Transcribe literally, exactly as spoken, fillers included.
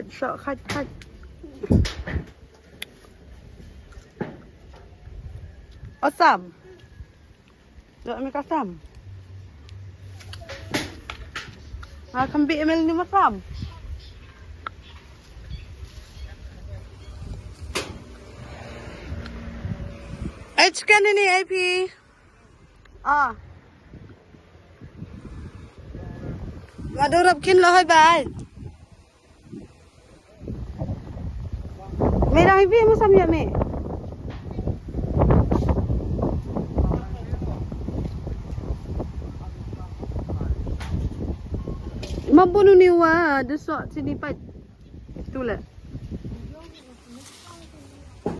Sok khat khat. Asam. Sok mi kasam. Ha, khambi email ni masam. Ai chicken ni ai phi. Ah. Nga dorap kin lo hai bai. Me dang ibi mo sam ya me. Mabunu ni wa de sok sini pat. Tu le.